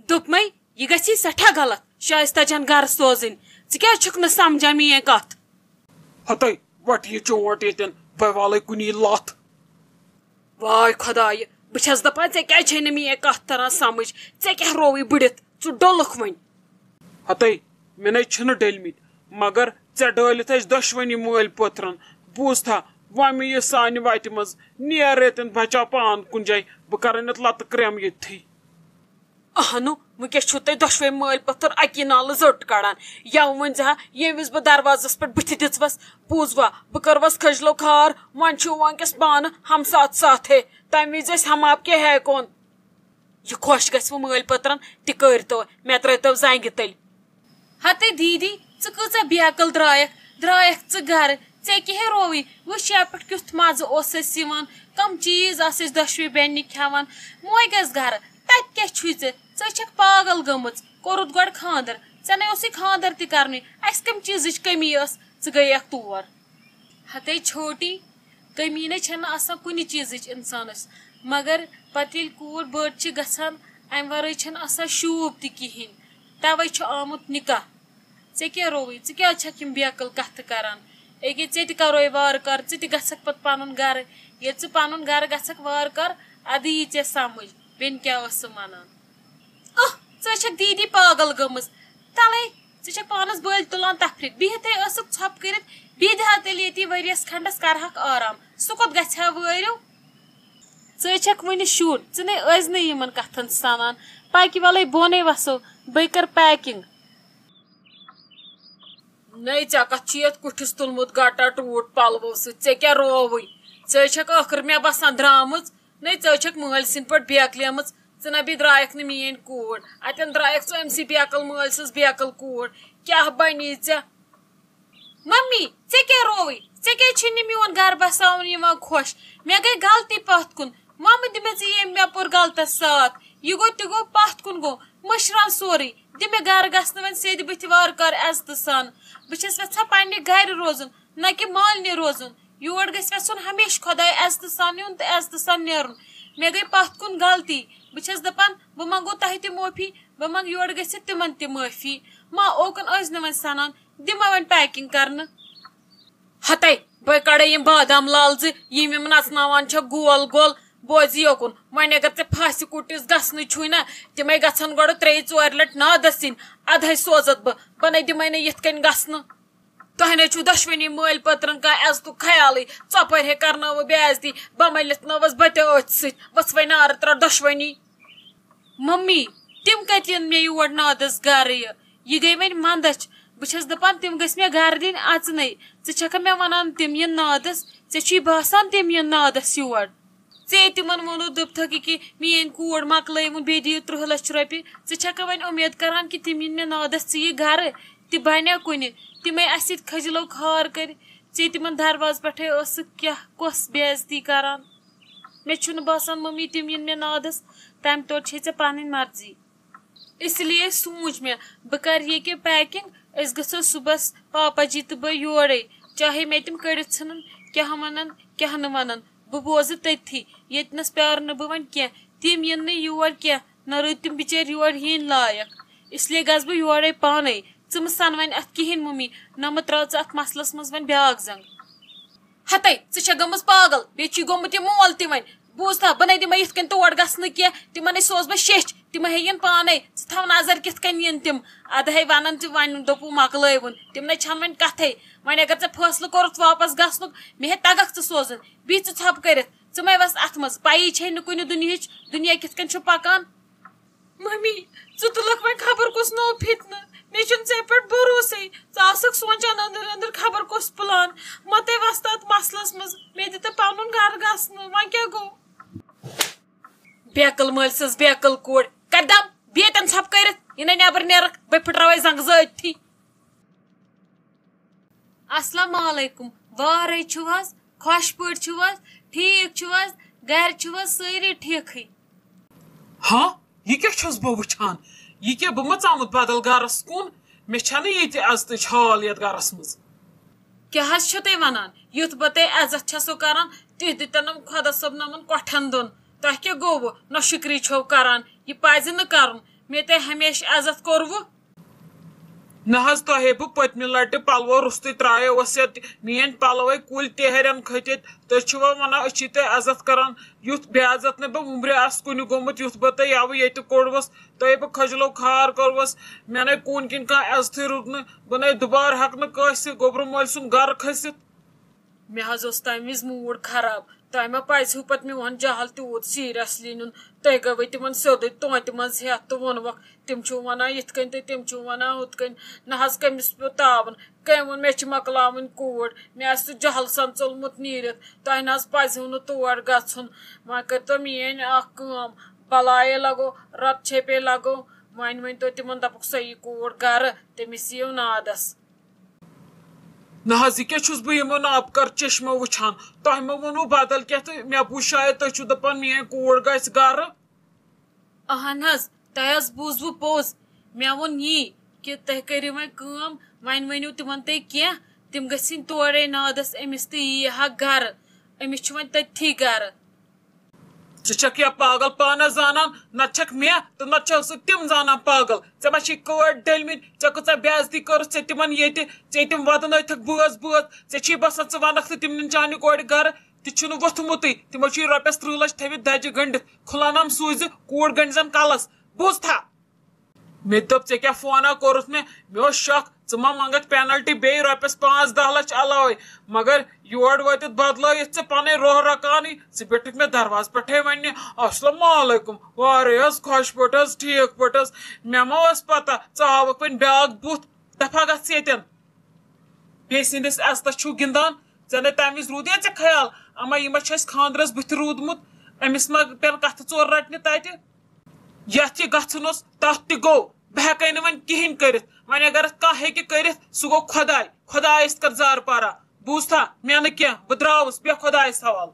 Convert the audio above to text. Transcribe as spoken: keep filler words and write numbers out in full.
دوٚپمَے، یہِ گژھی سٮ۪ٹھاہ غلط شایستہ جان گرٕ سوزٕنۍ۔ ژٕ کیٛازِ چھُکھ نہٕ سمجھان میٛٲنۍ کتھ؟ ہتے، وٹ یہِ چونٹ ییٚتٮ۪ن، بہٕ والے کُنی لتھ۔ واے خۄدایہِ، بہٕ چھَس دَپان، ژےٚ کیٛازِ چھے نہٕ میٛٲنۍ کَتھ تَران سَمٕجھ؟ ژےٚ کیٛاہ رووُے بٕڈِتھ؟ ژٕ ڈوٚلُکھ وۄنۍ۔ ہَتَے، مےٚ نَے چھِنہٕ ڈٔلمٕتۍ، مگر ژےٚ ڈٲلِتھ اَسہِ دۄشوٕنی مٲلۍ پٔترَن۔ بوٗزتھا، وۄنۍ مےٚ یہِ سانہِ وَتہِ منٛز، نیر ییٚتٮ۪ن، بَچاو پان کُنہِ جایہِ، بہٕ کَرَے نَتہٕ لَتہٕ کرٛٮ۪م ییٚتتھٕے۔ اہنُو، وٕنکیٚس چھِو تُہۍ دۄشوے مٲلۍ پٔتھر اکی نالہٕ زٔٹ کڑان۔ یَوٕ ؤنۍ زِ ہا، ییٚمہِ وِزِ بہٕ دروازس پٮ۪ٹھ بٕتھِ دِژوس، بوٗزوا، بہٕ کٔروس کھٔجلو خار، وۄنۍ چھِو وٕنکیٚس پانہٕ ہمساتھ ساتھے۔ تَمہِ وِزِ ٲسۍ ہم آپ کے ہے کون۔ یہِ خۄش گژھِ وۄنۍ مٲلۍ پٔترن تہِ کٔرۍتو، مےٚ ترٛٲوۍتو زنٛگہِ تٔلۍ۔ ہتے دیدی، ژٕ کۭژاہ بیقل درٛایکھ، درٛایکھ ژٕ گرٕ، ژےٚ کیٛاہ رووُے؟ وٕچھ یَپٲرۍ کیُتھ مَزٕ اوس اَسہِ یِوان، کَم چیٖز آسہٕ أسۍ دۄشوٕے بیٚنہِ کھٮ۪وان۔ موے گژھِ گرٕ، تَتہِ کیٛاہ چھُے ژےٚ؟ ژٕ چھَکھ پاگل گٔمٕژ، کوٚرُتھ گۄڈٕ خانٛدر، ژےٚ نَے اوسُے خانٛدر تہِ کَرنُے، اَسہِ کَمہِ چیٖزٕچ کٔمی ٲس، ژٕ گٔیَکھ تور۔ ہتے چھوٹی، کٔمی نَے چھَنہٕ آسان کُنہِ چیٖزٕچ اِنسانَس، مگر پَتہٕ ییٚلہِ کوٗر بٔڑ چھِ گژھان، اَمہِ وَرٲے چھَنہٕ آسان شوٗب تہِ کِہیٖنۍ، تَوَے چھُ آمُت نِکاح۔ ژےٚ کیٛاہ رووُے؟ ژٕ کیٛازِ چھَکھ یِم بیقل کَتھٕ کَران؟ أکے ژےٚ تہِ کَرو وارٕ کارٕ، ژٕ تہِ گژھکھ پَتہٕ پَنُن گَرٕ۔ ییٚلہِ ژٕ پَنُن گَرٕ گژھکھ وارٕ کارٕ، اَدٕ یی ژےٚ سَمٕجھ، بیٚنہِ کیٛاہ ٲسٕم وَنان۔ اہ، ژٕ چھَکھ دیٖدی پاگل گٔمٕژ۔ تَلَے، ژٕ چھَکھ پانَس بٔلۍ تُلان تفریٖق۔ بِہِتھٕے ٲسٕکھ ژھۄپہٕ کٔرِتھ، بیٚہہ دِ ہا تیٚلہِ ییٚتی ؤریَس کھنٛڈَس، کَرٕہَکھ آرام۔ سُہ کوٚت گژھِ ہا وٲرِو؟ ژٕ چھَکھ وٕنہِ شُر، ژٕ نے ٲسۍ نہٕ یِمَن کَتھَن سَنان۔ پَکہِ وَلَے بۄنَے وَسو، بٔے کَرٕ پیکِنٛگ۔ نَے ژےٚ کَتھ چھُے یَتھ کُٹھِس تُلمُت گَٹا ٹوٗٹھ پَلوَو سۭتۍ؟ ژےٚ کیٛاہ رووُے؟ ژٕ ہے چھَکھ ٲخٕر مےٚ باسان درٛامٕژ۔ نَے ژٕ ہے چھَکھ مٲلۍ سٕنٛدۍ پٲٹھۍ بیکلیمٕژ۔ ژٕ نہ بیٚیہِ درٛایَکھ نہٕ میٛٲنۍ کوٗر۔ اَتٮ۪ن درٛایَکھ ژٕ أمۍ سٕے بیکل مٲلۍ سٕنٛز بیکل کوٗر۔ کیٛاہ بَنی ژےٚ؟ ممی، ژےٚ کیٛاہ رووُے؟ ژےٚ کیٛازِ چھُے نہٕ میون گَرٕ بَساوُن یِوان خۄش؟ مےٚ گٔے غلطی پَتھ کُن۔ مَمہٕ دِ مےٚ ژٕ ییٚمۍ مےٚ پوٚر غلطَس ساتھ۔ یہِ گوٚو تہِ گوٚو پَتھ کُن گوٚو۔ مٔشراو سورُے۔ دِ مےٚ گَرٕ گژھنہٕ وۄنۍ سیٚدِ بٕتھِ وارٕ کارٕ عزتہٕ سان۔ بہٕ چھَس یَژھان پنٛنہِ گَرِ روزُن، نہ کہِ مالنہِ روزُن۔ یور گژھِ یَژھُن ہمیشہِ خۄداے عزتہٕ سان یُن تہٕ عزتہٕ سان نیرُن۔ مےٚ گٔے پَتھ کُن غلطی۔ بہٕ چھَس دَپان، بہٕ منٛگو تۄہہِ تہِ معٲفی، بہٕ منٛگہٕ یورٕ گٔژھِتھ تِمَن تہِ معٲفی۔ ما اوکُن ٲسۍ نہٕ وۄنۍ سَنان، دِ ما وۄنۍ پیکِنٛگ کَرنہٕ۔ ہَتَے، بہٕ کَڑَے یِم بادام لال زٕ، یِم یِم نَژناوان چھےٚ گول گول۔ بوزِ یوکُن، وۄنۍ اگر ژےٚ پھاسہِ کُٹِس گژھنٕے چھُے نہ، تِمَے گژھن گۄڈٕ ترٛیٚیہِ ژورِ لَٹہِ نادَس یِنۍ، اَدٕ ہے سوزَتھ بہٕ، بہٕ نَے دِمَے نہٕ یِتھ کٔنۍ گژھنہٕ۔ تۄہہِ نَے چھُو دۄشوٕنی مٲلۍ پٔترَن کانٛہہ عزتُک خیالٕے، ژۄپٲرۍ ہے کَرنٲوٕ بے عزتی، بہٕ مٔلِتھ نٲوٕس بہٕ تہِ أتھۍ سۭتۍ، ؤژھ وۄنۍ نارٕ ترٛٹھ دۄشوٕنی۔ ممی، تِم کَتہِ یِن مےٚ یور نادَس گَرٕ؟ یہِ گٔے وۄنۍ مَندَچھ۔ بہٕ چھَس دَپان، تِم گٔژھۍ مےٚ گَرٕ دِنۍ اَژنَے۔ ژٕ چھَکھا مےٚ وَنان، تِم یِن نادَس؟ ژےٚ چھُے باسان، تِم یِن نادَس یور؟ ژےٚ تِمَن ووٚنُتھ، دوٚپتھَکھ، یہِ کہِ میٛٲنۍ کوٗر مۄکلٲوٕن، بیٚیہِ دِیِو تٕرٛہ لَچھ رۄپیہِ۔ ژٕ چھَکھا وۄنۍ اُمید کَران کہِ تِم یِن مےٚ نادَس ژٕ یہِ گَرٕ؟ تہِ بَنیا کُنہِ؟ تِمَے اَسہِ سۭتۍ کھٔجلو کھار کٔرۍ۔ ژےٚ تِمَن دَروازٕ پٮ۪ٹھَے ٲسٕکھ کیٛاہ کۄس بے عزتی کَران؟ مےٚ چھُنہٕ باسان، مٔمی، تِم یِن مےٚ نادَس۔ تَمہِ تورٕ چھے ژےٚ پَنٕنۍ مرضی۔ اس لیے سوٗنٛچ مےٚ، بہٕ کَرٕ ییٚکیٛاہ پیکِنٛگ، أسۍ گژھو صُبحَس پاپا جی تہٕ بہٕ یورَے، چاہے مےٚ تِم کٔڑِتھ ژھٕنَن، کیٛاہ وَنَن، کیٛاہ نہٕ وَنَن، بہٕ بوزٕ تٔتھی، ییٚتہِ نَس پیٛارٕ نہٕ بہٕ وۄنۍ کینٛہہ، تِم یِن نہٕ یور کینٛہہ، نہ روٗدۍ تِم بِچٲرۍ یور یِنۍ لایق، اس لیے گژھٕ بہٕ یورَے پانَے۔ ژٕ مہٕ سَن وۄنۍ اَتھ کِہیٖنۍ مٔمی، نہ مہٕ ترٛاو ژٕ اَتھ مسلَس منٛز وۄنۍ بیٛاکھ زنٛگ۔ ہتے، ژٕ چھےٚ گٔمٕژ پاگل، بیٚیہِ چھُے گوٚمُت یہِ مول تہِ وۄنۍ۔ بوٗزتھا، بہٕ نے دِمے یِتھ کٔنۍ تور گژھنہٕ کینٛہہ، تِمن نے سوز بہٕ شیٚچھ، تِم ہے یِن پانے۔ ژٕ تھاو نظر کِتھ کٔنۍ یِن تِم۔ ادٕ ہے ونان تہِ وۄنۍ دوٚپُو مۄکلٲوُن، تِم نے چھنہٕ وۄنۍ کتھے۔ وۄنۍ اگر ژےٚ فٲصلہٕ کوٚرُتھ واپس گژھنُک، مےٚ ہے تگکھ ژٕ سوزُن، بِہہ ژٕ ژھۄپہٕ کٔرِتھ، ژٕ مے وس اتھ منٛز، پیی چھے نہٕ کُنہِ دُنیہٕچ، دُنیا کِتھ کٔنۍ چھُ پکان۔ ممی، ژٕ تُلکھ وۄنۍ خبر کُس نوٚو فتنہٕ۔ مےٚ چھُنہٕ ژےٚ پٮ۪ٹھ بھروسے۔ ژٕ آسکھ سونٛچان أنٛدٕرۍ أنٛدٕرۍ خبر کُس پلان۔ متے وۄستہٕ اتھ مسلس منٛز۔ مےٚ دِ تہٕ پنُن گرٕ گژھنہٕ۔ وۄنۍ کیٛاہ گوٚو؟ بیکل مٲلۍ سٕنٛز بیکل کوٗر۔ کر دم، بیٚیہِ تَمہِ ژھۄپہٕ کٔرِتھ۔ یہِ نے نٮ۪بر نیرکھ، بہٕ پھٕٹراوے زنٛگہٕ زٕ أتھی۔ السلام علیکم، وارے چھِو حظ؟ خۄش پٲٹھۍ چھِو حظ؟ ٹھیٖک چھِو حظ؟ گرِ چھِو حظ سٲری ٹھیٖکھٕے؟ ہاں، یہِ کیٛاہ چھُس بہٕ وٕچھان؟ یہِ کیٛاہ، بہٕ ما ژامُت بدل گرس کُن؟ مےٚ چھَنہٕ ییٚتہِ عزتٕچ حال یَتھ گرس منٛز۔ کیٛاہ حظ چھِو تُہۍ وَنان؟ یُتھ بہٕ تۄہہِ عزت چھَسو کران، تُہۍ دِتَنم خۄدا صٲب نَمَن کۄٹھٮ۪ن دۄن۔ تۄہہِ کیٛاہ گوٚوٕ؟ ناشُکری چھَو کران، یہِ پَزِ نہٕ کرُن۔ مےٚ تۄہہِ ہمیشہِ عزت کوٚروٕ؟ نہ حظ، تۄہے بہٕ پٔتمہِ لٹہِ پلوو روٚستُے ترٛایو ٲس یتھ میٲنۍ پلوے کُلۍ تیہرٮ۪ن کھٔتِتھ۔ تُہۍ چھِوا ونان أسۍ چھِ تۄہہِ عزت کران؟ یُتھ بے عزت نہٕ بہٕ وُمرِ آسہٕ کُنہِ گوٚمُت، یُتھ بہٕ تۄہہِ یوٕ ییٚتہِ کوٚڑوس، تۄہے بہٕ کھجلو کھار کوٚروس۔ مےٚ نے کوٗن کِنۍ کانٛہہ عزتھٕے روٗد نہٕ، بہٕ نے دُبارٕ ہٮ۪کہٕ نہٕ کٲنٛسہِ گوٚبرٕ مٲلۍ سُنٛد گرٕ کھٔسِتھ۔ مےٚ حظ اوس تَمہِ وِزِ موٗڈ خراب۔ تۄہہِ ما پَزِہِو پَتہٕ میون جہل تیوٗت سیٖریَسلی نیُن؟ تۄہہِ گٔیوٕ تِمَن سیوٚدُے تونٛتہِ منٛز ہٮ۪تھ تہٕ ووٚنوَکھ، تِم چھِو وَنان یِتھ کٔنۍ تہٕ تِم چھِو وَنان ہُتھ کٔنۍ۔ نہ حظ، کٔمِس پیوٚو تاوُن؟ کٔمۍ ووٚن مےٚ چھِ مۄکلاوٕنۍ کوٗر؟ مےٚ آسہِ سُہ جہل سان ژوٚلمُت نیٖرِتھ۔ تۄہہِ نہ حظ پَزِہِو نہٕ تور گژھُن۔ وۄنۍ کٔرۍتو میٛٲنۍ اَکھ کٲم، بَلایے لَگو، رَتہٕ چھیپے لَگو۔ وۄنۍ ؤنۍتو تِمَن، دَپُکھ، سۄ یی کوٗر گَرٕ، تٔمِس یِیِو نادَس۔ نہ حظ، یہِ کیٛاہ چھُس بہٕ یِمو نابکار چشمو وٕچھان؟ تۄہہِ ما ووٚنوٕ بدل کینٛہہ تہٕ مےٚ بوٗز شاید تُہۍ چھِو دَپان میٛٲنۍ کوٗر گژھِ گرٕ۔ اہن حظ، تۄہہِ حظ بوٗزوٕ پوٚز۔ مےٚ ووٚن یی کہِ تُہۍ کٔرِو وۄنۍ کٲم، وۄنۍ ؤنِو تِمن تُہۍ کینٛہہ، تِم گٔژھِنۍ تورے نادس أمِس تہٕ یی ہا گرٕ۔ أمِس چھُ وۄنۍ تٔتھی گرٕ۔ ژٕ چھکھ یا پاگل پانس زانان، نتہٕ چھکھ مےٚ تہٕ نتہٕ چھکھ ژٕ تِم زانان پاگل۔ ژےٚ ما چھی کٲڑۍ ڈٔلمٕتۍ؟ ژےٚ کۭژاہ بے عزتی کٔرٕتھ ژےٚ تِمن ییٚتہِ؟ ژےٚ تِم ودنٲوتھکھ بٲژ بٲژ۔ ژےٚ چھی باسان ژٕ ونکھ تہٕ تِمن چانہِ کورِ گرٕ؟ تہِ چھُنہٕ ووٚتھمُتٕے۔ تِمو چھی رۄپیس ترٕٛہ لچھ تھٲومٕتۍ دجہِ گٔنڈِتھ۔ کھُلانام سوٗزِ، کوٗر گٔنڈزن کلس۔ بوٗزتھا؟ مےٚ تہِ دوٚپ، "ژےٚ کیٛاہ فونا کوٚرُتھ مےٚ؟" مےٚ اوس شک، ژٕ ما منٛگکھ penalty بیٚیہِ رۄپیس پانٛژھ دَہ لچھ علاوے۔ مگر یور وٲتِتھ بدلٲیِتھ ژٕ پنٕنۍ روح رکانٕے، ژٕ بیٖٹھکھ مےٚ دروازٕ پٮ۪ٹھے وننہِ، "السلام علیکم، وارے حظ خۄش پٲٹھۍ حظ، ٹھیٖک پٲٹھۍ حظ؟" مےٚ ما ٲس پتہ ژٕ آوکھ وۄنۍ بیٛاکھ بُتھ، دفعہ گژھ ییٚتٮ۪ن۔ بیٚیہِ سٕنٛدِس عزتس چھُو گِنٛدان۔ ژےٚ نے تَمہِ وِزِ روٗدے ژےٚ خیال، اما یہِ ما چھُ اَسہِ خانٛدرس بٕتھِ روٗدمُت، أمِس ما پٮ۪ن کتھٕ ژور رٹنہِ تتہِ؟ یتھ یہِ گژھُن اوس، تتھ تہِ گوٚو۔ بہٕ ہٮ۪کے نہٕ وۄنۍ کِہینۍ کٔرِتھ۔ وۄنۍ اگر اتھ کانٛہہ ہیٚکہِ کٔرِتھ، سُہ گوٚو خۄداے۔ خۄدایس کر زارٕ پارا۔ بوٗزتھا؟ مےٚ نہٕ کینٛہہ، بہٕ درٛاوُس، بیٚہہ خۄدایس حوالہٕ۔